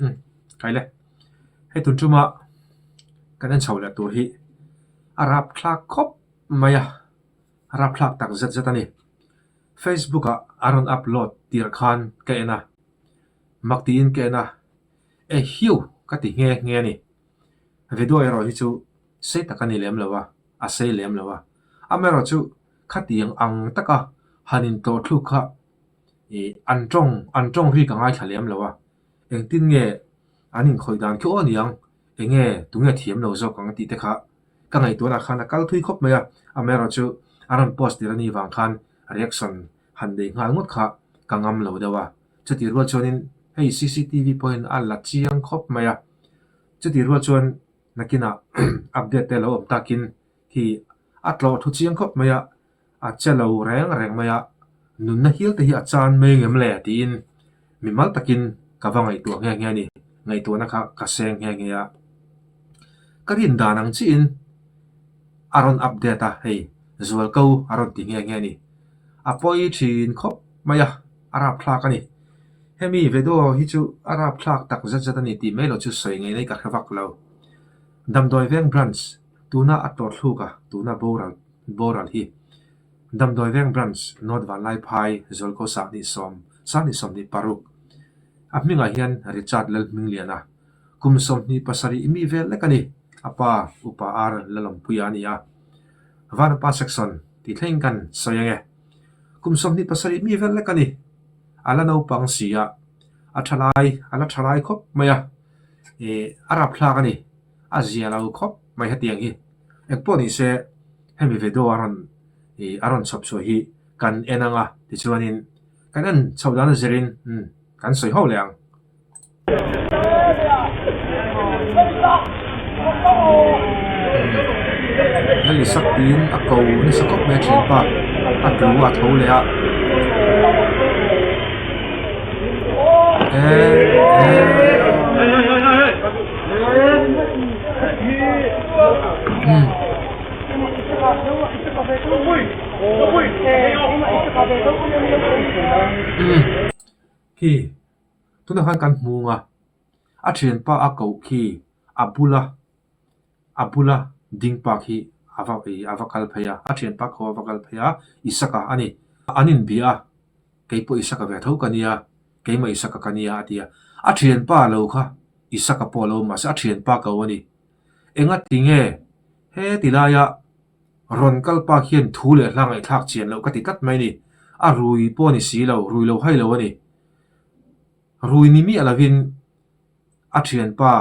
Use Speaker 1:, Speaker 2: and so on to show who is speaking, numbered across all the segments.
Speaker 1: Umm kaile hei tun tuma kan en chho leh tur hi a rapthlak khawp mai a a rapthlak tak zet zet a ni. Facebook ah a rawn upload tirh khan ka en a mak tiin ka en a e hiu ka ti nghe nghe a ni. Video erawh hi chu sei tak a ni lem lo a a sei lem lo a amaherawhchu khatiang ang taka han intlawh thluk kha Ih an tawng an tawng ri ka ngaithla lem lo a, engtin nge an inkhawih dan khi aw niang, enge tunge thiam lo zawk ang tih te kha ka ngaihtuahna khan a kal thui khawp mai a, amaherawh chu a rawn post tir anih vang khan reaction han nei nghal ngawt kha ka ngam lo deuh a, chutih rual chuanin hei cctv pawhin a la chiang khawp mai a, chutih rual chuan nakinah update te lo awm takin khi a tlawh thu chiang khawp mai a. A che lo reng reng mai a, nunna hial te hi a chan mai ngem le tiin mimal takin ka va ngaihtuah nghe nghe a ni. Ngaihtuahna kha ka seng nghe nghe a. Ka rin dan ang chiin a rawn update a, hei zualko a rawn ti nghe nghe a ni. A pawi thin khawp mai a, a rapthlak a ni. Hemi video hi chu a rapthlak tak zet zet a ni tih mai lo chu sawi ngei ngei ka hre vak lo. Damdawi veng branch tuna a tawrthluk a, tuna boral Boral hi Damdawi Veng Branch, North Vanlaiphai, Zualko 10 10 26 A hmingah hian Richard Lalhmingliana, kum 27 mi vel lek a ni. A pa Upa R Lalawmpuia a ni a. Vanapa Section tih thleng kan sawi ang e. Kum 27 mi vel lek a ni. A la naupang si a, a thalai a la thalai khawp mai a. Ih a rapthlak a ni. A zia lo khawp mai hetiang hi. Engpawh ni se hemi video a rawn ih a rawn chhawp chhuah hi kan en ang a tichuanin kan en chhoh dan a zirin umm kan sawi ho leh ang. Lali sak tiin a ko nasa khawp mai a thianpa a tlu a tho leh a eh eh. Khi tunah khan kan hmung a, a thianpa a koh khi a bula a bula ding pa khi a va ih a va kal phei a, a thianpa kho a va kal phei a Isaka a ni. An inbia a, keipawh Isaka ve tho ka nia, keimah Isaka ka nia a ti a, a thianpa lo kha Isaka pawh a lo mahse a thianpa ko a ni. Enga ti nge he ti laia rawn kal pa khian thu leh hla ngaihthlak chian loh ka ti tlat mai a ni. A rui pawh a ni si lo, rui lo hai lo a ni. Rui ni miah lovin a thianpa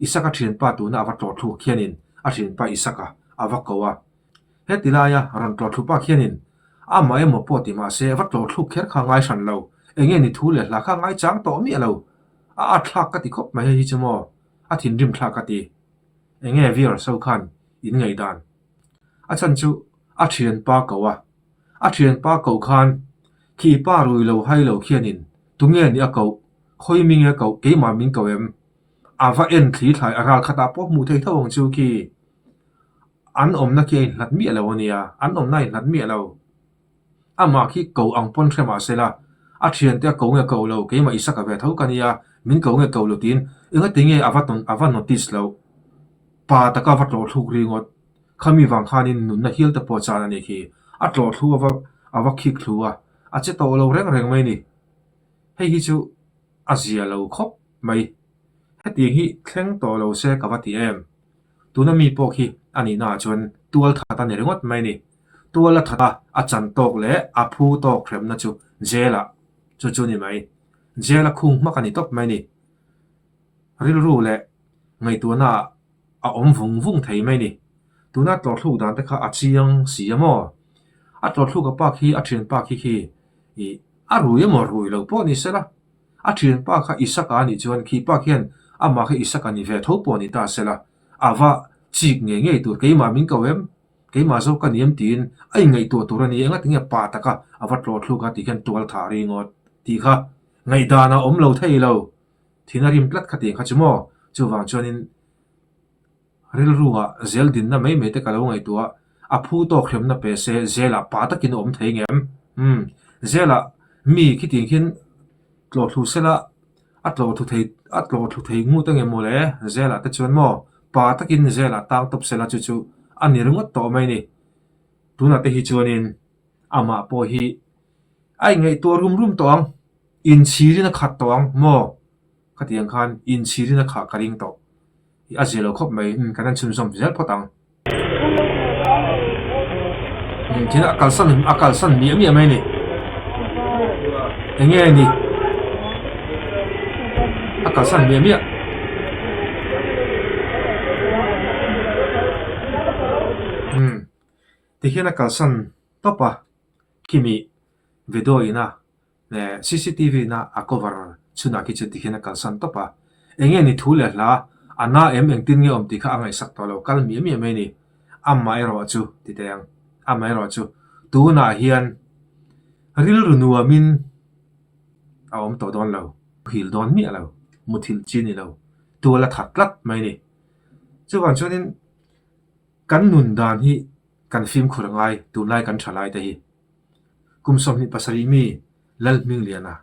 Speaker 1: Isaka thianpa tuna a va tlawh thluk khianin a thianpa Isaka a va ko a. Heti laia rawn tlawh thlu pa khianin amah emaw pawh ti mahse va tlawh thluk kher kha ngai hran lo, enge ni thu leh hla kha ngai chang tawh miah lo. A at thlak ka ti khawp mai hei hi chu maw, a thinrim thlak ka ti. Enge viewers ho khan in ngaihdan? A chhan chu a thianpa ko a, a thianpa koh khan khi pa rui lo hai lo khianin tunge ni a koh, khawi minge koh, keimah min ko em? A va en thli thlai a ral khatah pawh hmuh thei tho ang chu khi. An awmna khi a inhlat miah lo a nia, an awmna a inhlat miah lo. Amah khi ko ang pawn hre mah se la, a thiante a ko nge ko lo, keimah Isaka ve tho ka nia, min ko nge ko lo tiin engati nge a va tawn a va notice loh. Pa taka a va tlawh thluk ringawt. Khami vang khanin nunna hial te pawh chan a nih khi. A tlawh thlu a va a va khik thlu a, a che tawh lo reng reng mai ni. Hei hi chu a zia lo khawp mai. Hetiang hi thleng tawh lo se ka va ti em. Tuna mi pawh khi a nihna ah chuan tual that a ni ringawt mai ni. Tual a that a, a chan tawk leh a phu tawk hremna chu jail ah chu chu ni mai. Jail a khung hmak a ni tawp mai ni. Rilru leh ngaihtuahna ah a awm vung vung thei mai ni. Tuna tlawhthluk dan te kha a chiang si a maw? A tlawhthluk a pa khi a thianpa khi khi ih a rui emaw rui lo pawh ni sela. A thianpa kha Isaka a nih chuan khi pa khian amah kha Isaka ni ve tho pawh ni ta sela, a va chik ngei ngei tur keimah min ko em? Keimah zawk ka ni em tiin a inngaihtuah tur a ni. Engati nge pa taka a va tlawh thluk a tih khian tual thah ringawt tih kha ngaihdan a awm lo thei lo. Thin a rim tlat kha tih kha chu maw? Chuvang chuanin rilruah zel dinna mai mai te ka lo ngaihtuah a phu tawk hremna pe se zelah pa takin a awm thei ngem? Umm zelah mi khitiang khian tlawhthlu sela. A tlawh thlu thei a tlawh thlu thei ngut ange maw le Zelah te chuan maw pa takin Zelah tang tawp sela chu chu a ni ringawt tawh mai ni. Tunah te hi chuanin amah pawh hi a ingaihtuah rum rum tawh ang, inchhirin a khat tawh ang maw? Khatiang khan inchhirin a khah ka ring tawh. A zia lo khawp mai, umm kan han chhunzawm zel phawt ang. Umm thil a kalsan a kalsan miah miah mai a ni. Eng nge ni? A kalsan miah miah. Umm tikhian a kalsan tawp a, khimi video ina Cctv na a cover chhunah khi chuan tikhian a kalsan tawp a, eng nge ni thu leh hla a na em engtin nge awm tih kha a ngaihsak tawh lo kal miah miah mai a ni. Amaherawh chu ti teh ang, amaherawh chu tunah hian rilru nuamin a awm tawh dawn lo, muhil dawn miah lo, muthilh chi a ni lo, tual a that tlat mai a ni. Chuvang chuanin kan nun dan hi kan fimkhur a ngai tunlai kan tha lai te hi. Kum 27 mi Lalhmingliana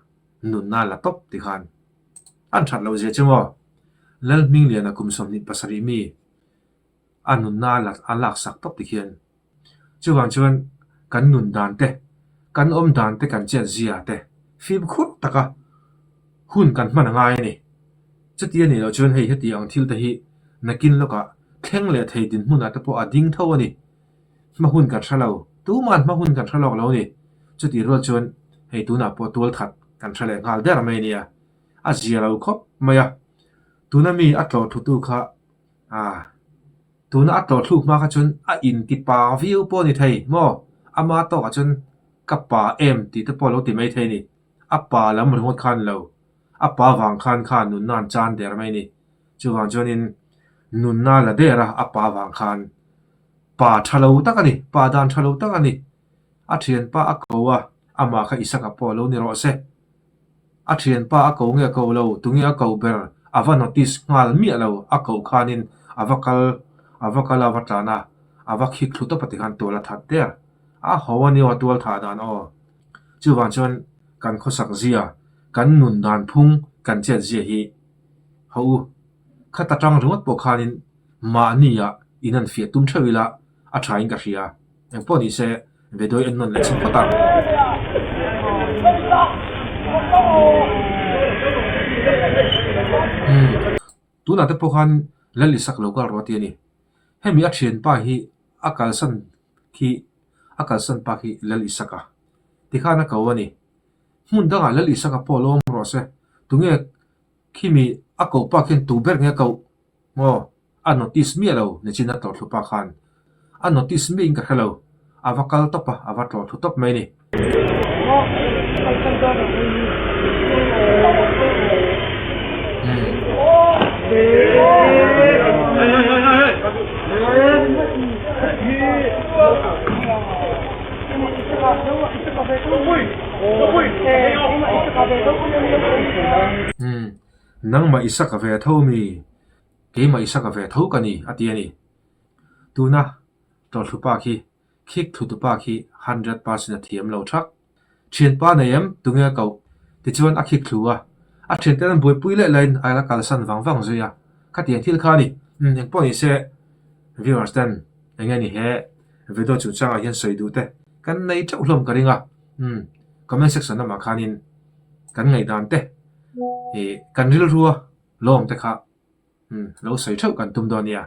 Speaker 1: nunna la tawp ti khan an that loh zia chu maw? Lalhmingliana kum 27 mi a nunna la a laksak tawp ti khian chuvang chuan kan nun dan te, kan awm dan te kan chet zia te fimkhur taka hun kan hman a ngai a ni. Chuti a nih loh chuan hei heti ang thil te hi nakin lawkah thleng leh thei dinhmunah te pawh a ding tho a ni. Hma hun kan hre lo, tuma'n hma hun kan hre lawk lo a ni. Chutih rual chuan hei tunah pawh tual that kan hre leh nghal der mai a nia, a zia lo khawp mai a. Tuna mi a tlawh thutu kha ah tuna a tlawh thluk hma kha chuan a inti pa viau pawh a ni thei maw? Ama tawkah chuan ka pa em tih te pawh a lo ti mai thei a ni. A pa lam ringawt khan lo, a pa vang khan kha nunna an chan der mai a ni. Chuvang chuanin nunna la der a, a pa vang khan Pa tha lo tak a ni, pa dan tha lo tak a ni. A thianpa a ko a, amah kha Isaka pawh a lo ni rawh se. A thianpa a ko nge a ko lo, tunge a ko ber, a va notice nghal miah lo, a koh khanin a va kal, a va kal a, a va tlan a, a va khik thlu tawp a tikhan tual a that der. A ho a ni aw, tual thah dan aw. Chuvang chuan kan khawsak zia, kan nun dan phung, kan chet zia hi ho u. Khata tang ringawt pawh khanin Mahnia in an fiah tum theuh ila a tha in ka hria. Eng pawh ni se video en nawn leh chhin phawt ang. Umm tunah te pawh khan Lal Isak lo kal rawh a ti a ni. Hemi a thianpa hi a kalsan khi a kalsan pa khi Lal Isaka tikhan a ko a ni. Hmun dangah Lal Isaka pawh lo awm rawh se. Tunge khimi a koh pa khian tu ber nge a koh? Maw? A notice miah lo nichin a tlawh thlu pa khan. A notice miah in ka hre lo. A va kal tawp a, a va tlawh thlu tawp mai ni. Umm. Nangmah i sak ve tho mi? Keimah i sak ve tho ka ni, a ti a ni. Tuna tlawhthlu pa khi, khik thlutu pa khi 100% a thiam lo thak. Thianpa nei em? Tunge a koh? Tichuan a khik thlu a. A thianten an buaipui leh laiin a la kalsan vang vang zui a. Khatiang thil kha a ni. Umm, engpawh ni se, viewers ten eng nge ni he video chungchangah hian sawi duh te kan nei teuh hlawm ka ring a. Umm, comment section lamah khanin kan ngaihdan te ih kan rilrua lawm te kha lo sawi theuh kan tum dawn nia.